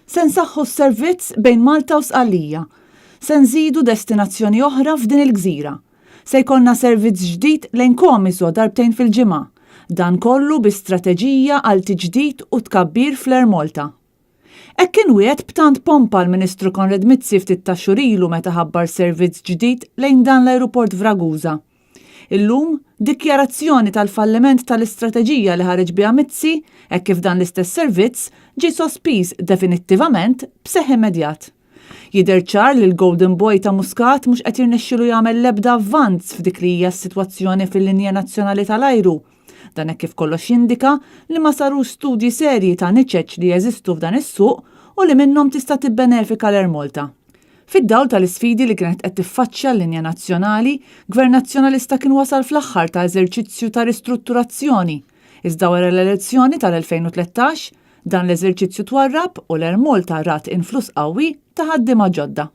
Se nsaħħu s-servizz bejn Malta u Sqallija. Se nżidu destinazzjoni oħra f'din il-gżira. Se jkollna servizz ġdid lejn Comiso darbtejn fil-ġimgħa. Dan kollu bi strateġija għal tiġdid u tkabbir fl-Air Malta. Hekk kien wiegħed b'tant pompa l-Ministru Konrad Mizzi ftit tax-xhur ilu meta ħabbar servizz ġdid lejn dan l-ajruport f'Ragusa. Illum, dikjarazzjoni tal-falliment tal-istrateġija li ħareġ biha Mizzi, hekk kif dan l-istess servizz ġie sospiż definittivament b'seħħ immedjat. Jidher ċar li l-golden boy ta' Muscat mhux qed jirnexxilu jagħmel l-ebda avvanz f'dik li hija s-sitwazzjoni fil-linja nazzjonali tal-ajru. Dan hekk kif kollox jindika li ma sarux studji serji ta' niċeċ li jeżistu f'dan is-suq u li minnhom tista' tibbenefika l-Air Malta. Fid-dawl tal-isfidi li kienet qed tiffaċċja l-linja nazzjonali, Gvern Nazzjonalista kien wasal fl-aħħar ta' eżerċizzju ta' ristrutturazzjoni. Iżda wara l-elezzjoni tal-2013, dan l-eżerċizzju twarrab u l-Air Malta rat influss qawwi ta' ħaddiema ġodda.